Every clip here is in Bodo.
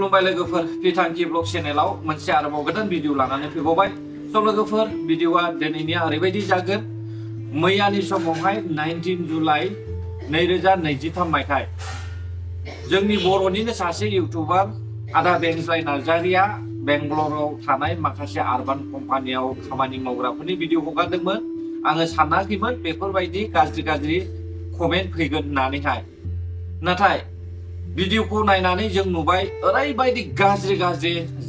खुलुमबाय लोगोफोर बिथांखि ब्लग चेनेलाव मोनसे आरोबाव गोदान भिडिअ लानानै फैबावबाय। लोगोफोर भिडिअआ दिनैनिया ओरैबायदि जागोन। मैयानि समावहाय 19 जुलाइ 2023 मायथाइ जोंनि बर'निनो सासे इउटुबार आदा बेंज्लाय नार्जारिया बेंगलराव थानाय माखासे आरबान कम्पानियाव खामानि मावग्राफोरनि भिडिअ हगारदोंमोन। आङो सानाखैमोन बेफोरबायदि गाज्रि कमेन्ट फैगोन होननानैहाय। नाथाय भिडिअखौ नायनानै जों नुबाय ओरैबायदि गाज्रि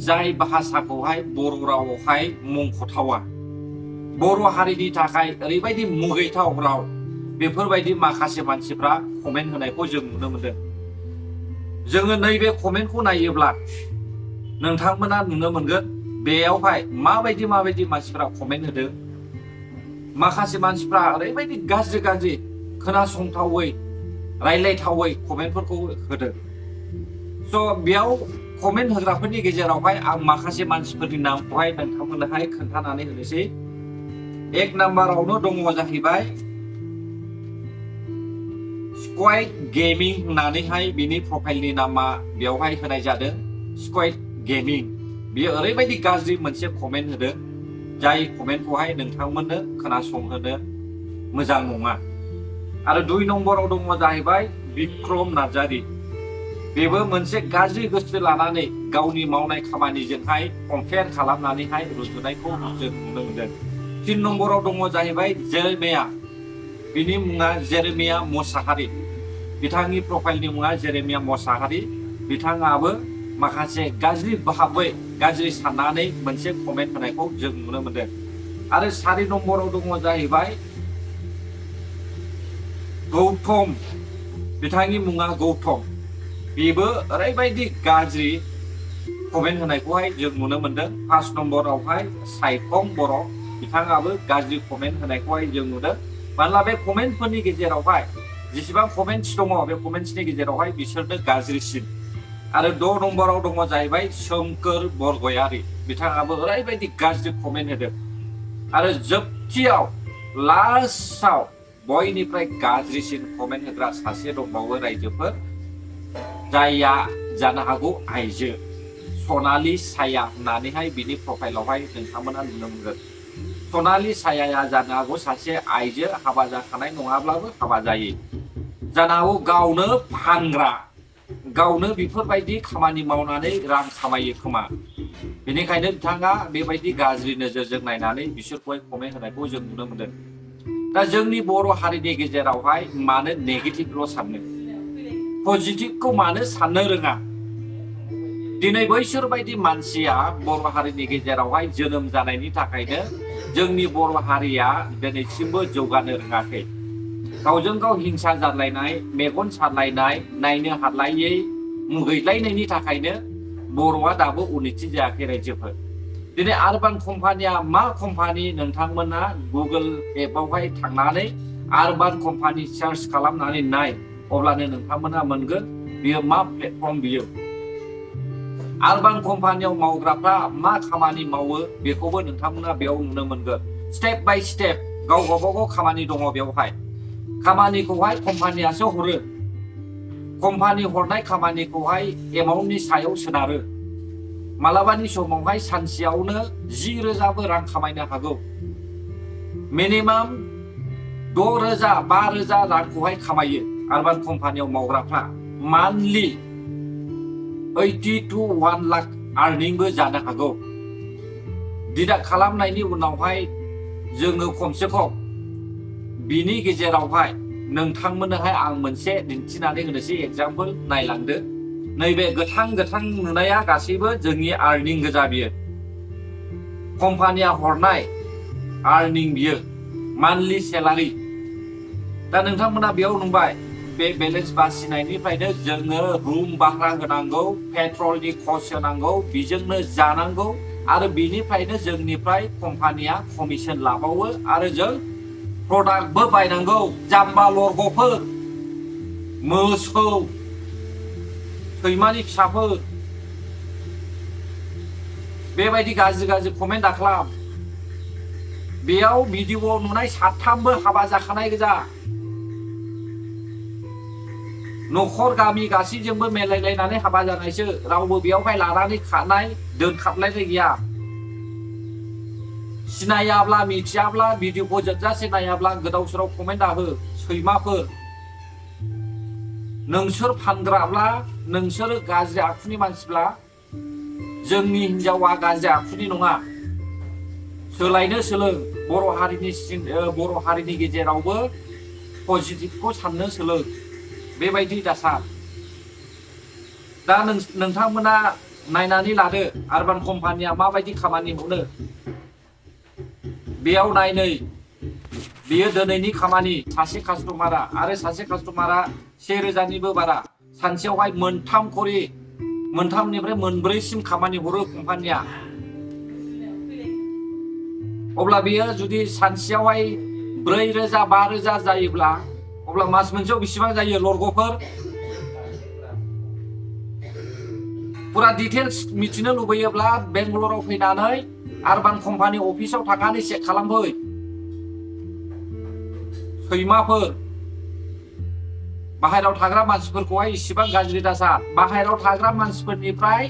जाय भाषाखौहाय बर' रावावहाय मुंख'थावा, बर' हारिनि थाखाय ओरैबायदि मुगैथाव राव, बेफोरबायदि माखासे मानसिफ्रा कमेन्ट होनायखौ जों नुनो मोनदों। जोङो नैबे कमेन्टखौ नायोब्ला नोंथांमोना नुनो मोनगोन बेयावहाय माबायदि मानसिफ्रा कमेन्ट होदों। माखासे मानसिफ्रा ओरैबायदि गाज्रि खोनासंथावै रायलायथावै कमेन्टफोरखौ होदों। बेयाव कमेन्ट होग्राफोरनि गेजेरावहाय आं माखासे मानसिफोरनि नामखौहाय नोंथांमोननोहाय खोन्थानानै होनोसै। एक नाम्बारावनो दङ जाहैबाय स्क्वाड गेमिं होननानैहाय बिनि प्रफाइलनि नामा बेयावहाय होनाय जादों। स्क्वाड गेमिं बियो ओरैबायदि गाज्रि मोनसे कमेन्ट होदों, जाय कमेन्टखौहाय नोंथांमोननो खोनासंहोनो मोजां नङा। आरो 2 नम्बराव दङ जाहैबाय बिक्रम नार्जारि। बेबो मोनसे गाज्रि गोसो लानानै गावनि मावनाय खामानिजोंहाय कम्पेयार खालामनानैहाय रुजुनायखौ जों नुनो मोनदों। 3 नम्बराव दङ जाहैबाय जेरेमिया। बिनि मुङा जेरेमिया मोसाहारि। बिथांनि प्रफाइलनि मुङा जेरेमिया मोसाहारि। बिथाङाबो माखासे गाज्रि भाबै गाज्रि साननानै मोनसे कमेन्ट होनायखौ जों नुनो मोनदों। आरो 4 नम्बराव दङ जाहैबाय गौतम। बिथांनि मुङा गौतम। बेबो ओरैबायदि गाज्रि कमेन्ट होनायखौहाय जों नुनो मोनदों। 5 नम्बरावहाय सायखं बर'। बिथाङाबो गाज्रि कमेन्ट होनायखौहाय जों नुदों। मानोना बे कमेन्टफोरनि गेजेरावहाय जेसेबां कमेन्ट्स दङ, बे कमेन्ट्सनि गेजेरावहाय बिसोरनो गाज्रिसिन। आरो 6 नम्बराव दङ जाहैबाय सोमखोर बरगयारि। बिथाङाबो ओरैबायदि गाज्रि कमेन्ट होदों। आरो जोबथियाव लास्टआव बयनिफ्राय गाज्रिसिन कमेन्ट होग्रा सासे दंबावो रायजोफोर, जायया जानो हागौ आइजो, सनालि साया होननानैहाय बिनि प्रफाइलावहाय नोंथांमोना नुनो मोनगोन। सनालि सायाया जानो हागौ सासे आइजो, हाबा जाखानाय नङाब्लाबो हाबा जायै। जानो हागौ गावनो फानग्रा, गावनो बेफोरबायदि खामानि मावनानै रां खामायो खोमा। बेनिखायनो बिथाङा बेबायदि गाज्रि नोजोरजों नायनानै बिसोरखौहाय कमेन्ट होनायखौ जों नुनो मोनदों। दा जोंनि बर' हारिनि गेजेरावहाय मानो नेगेटिभल' साननो, पजिटिभखौ मानो साननो रोङा? दिनै बैसोर बायदि मानसिया बर' हारिनि गेजेरावहाय जोनोम जानायनि थाखायनो जोंनि बर' हारिया दिनैसिमबो जौगानो रोङाखै। गावजों गाव हिंसा जालायनाय, मेगन सारलायनाय, नायनो हालायै, मुगैलायनायनि थाखायनो बर'आ दाबो उन्नति जायाखै रायजोफोर। दिनै आरबान कम्पानिया मा कम्पानि, नोंथांमोना गुगोल एपआवहाय थांनानै आरबान कम्पानि सार्च खालामनानै नाय, अब्लानो नोंथांमोना मोनगोन बियो मा प्लेटफर्म बियो। आरबान कम्पानियाव मावग्राफ्रा मा खामानि मावो बेखौबो नोंथांमोना बेयाव नुनो मोनगोन। स्टेप बाय स्टेप गावबागाव खामानि दङ बेवहाय। खामानिखौहाय कम्पानियासो हरो। कम्पानि हरनाय खामानिखौहाय एमाउन्टनि सायाव सोनारो। मालाबानि समावहाय सानसेयावनो 10,000बो रां खामायनो हागौ। मिनिमाम 6,000 5,000 रांखौहाय खामायो आरबान कम्पानियाव मावग्राफ्रा। मान्थलि 80 to 1 लाख आर्निंबो जानो हागौ। डिडाक्ट खालामनायनि उनावहाय जोङो खमसे खम बिनि गेजेरावहाय नोंथांमोननोहाय आं मोनसे दिन्थिनानै होनोसै। एग्जाम्पल नायलांदो। नैबे गोथां नुनाया गासैबो जोंनि आर्निं गोजा बियो। कम्पानिया हरनाय आर्निं बियो, मान्थलि सेलारि। दा नोंथांमोना बेयाव नुबाय, बे बेलेन्स बासिनायनिफ्रायनो जोङो रुम भारा होनांगौ, पेट्रलनि खरस होनांगौ, बेजोंनो जानांगौ। आरो बिनिफ्रायनो जोंनिफ्राय कम्पानिया कमिसन लाबावो। आरो जों प्रडाक्टबो बायनांगौ। जाम्बा लरग'फोर, मोसौ सैमानि फिसाफोर, बेबायदि गाज्रि कमेन्ट दाखालाम। बेयाव भिडिअआव नुनाय 3बो हाबा जाखानाय गोजा। न'खर गामि गासैजोंबो मेलायलायनानै हाबा जानायसो रावबो बेयावहाय लानानै खारनाय दोनखारलायनाय गैया सिनायाब्ला मिथियाब्ला भिडिअखौ जोबजासे नायाब्ला गोदाव सोराव कमेन्ट दाहो सैमाफोर नोंसोर फानग्राब्ला नोंसोर गाज्रि आखुनि मानसिब्ला जोंनि हिनजावा गाज्रि आखुनि नङा सोलायनो सोलों बर' हारिनि गेजेरावबो पजिटिभखौ साननो सोलों बेबायदि दासा दा नोंथांमोना नायनानै लादो आरबान कम्पानिया माबायदि खामानि मावो बेयाव नायनै बेयो दिनैनि खामानि सासे कास्टमारा आरो सासे कास्टमारा 1000निबो बारा सानसेयावहाय मोनथामनिफ्राय मोनब्रैसिम खामानि हरो कम्पानिया अब्ला बेयो जुदि सानसेयावहाय 4000 5000 जायोब्ला अब्ला मास मोनसेयाव बेसेबां जायो लरग'फोर पुरा डिटेल्स मिथिनो लुबैयोब्ला बेंगलराव फैनानै आरबान कम्पानि अफिसाव थांनानै चेक खालामफै सैमाफोर बाहेरायाव थाग्रा मानसिफोरखौहाय इसेबां गाज्रि दासा बाहेरायाव थाग्रा मानसिफोरनिफ्राय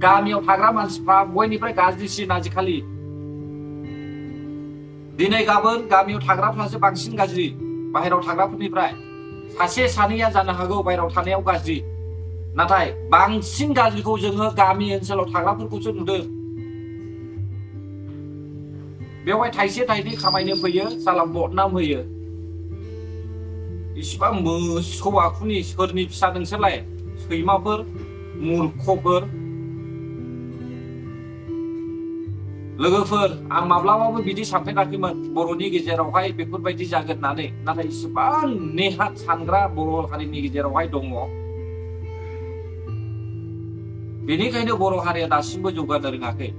गामियाव थाग्रा मानसिफ्रा बयनिफ्राय गाज्रिसिन आजिखालि दिनै गाबोन गामियाव थाग्राफ्रासो बांसिन गाज्रि बाहेरायाव थाग्राफोरनिफ्राय सासे सानैया जानो हागौ बाहेरायाव थानायाव गाज्रि नाथाय बांसिन गाज्रिखौ जोङो गामि ओनसोलाव थाग्राफोरखौसो नुदों बेवहाय थाइसे थाइनै खामायनो फैयो सालाम बदनाम होयो इसिबां मोसौ आखुनि सोरनि फिसा नोंसोरलाय सैमाफोर मूर्खफोर लोगोफोर आं माब्लाबाबो बिदि सानफेराखैमोन बर'नि गेजेरावहाय बेफोरबायदि जागोन होननानै नाथाय इसिबां नेहात सानग्रा बर' हारिनि गेजेरावहाय दङ बेनिखायनो बर' हारिया दासिमबो जौगानो रोङाखै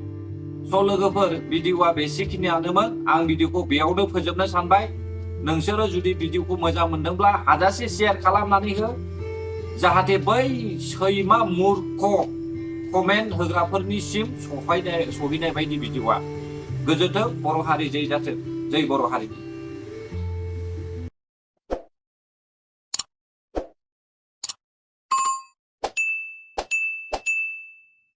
स' लोगोफोर भिडिअआ बेसेखिनियानोमोन आं भिडिअखौ बेयावनो फोजोबनो सानबाय नोंसोरो जुदि भिडिअखौ मोजां मोनदोंब्ला हाजासे शेयार खालामनानै हो जाहाथे बै सैमा मूर्ख कमेन्ट होग्राफोरनिसिम सहैनाय बायदि भिडिअआ गोजोन्थों बर' हारि जै जाथों जै बर' हारिनि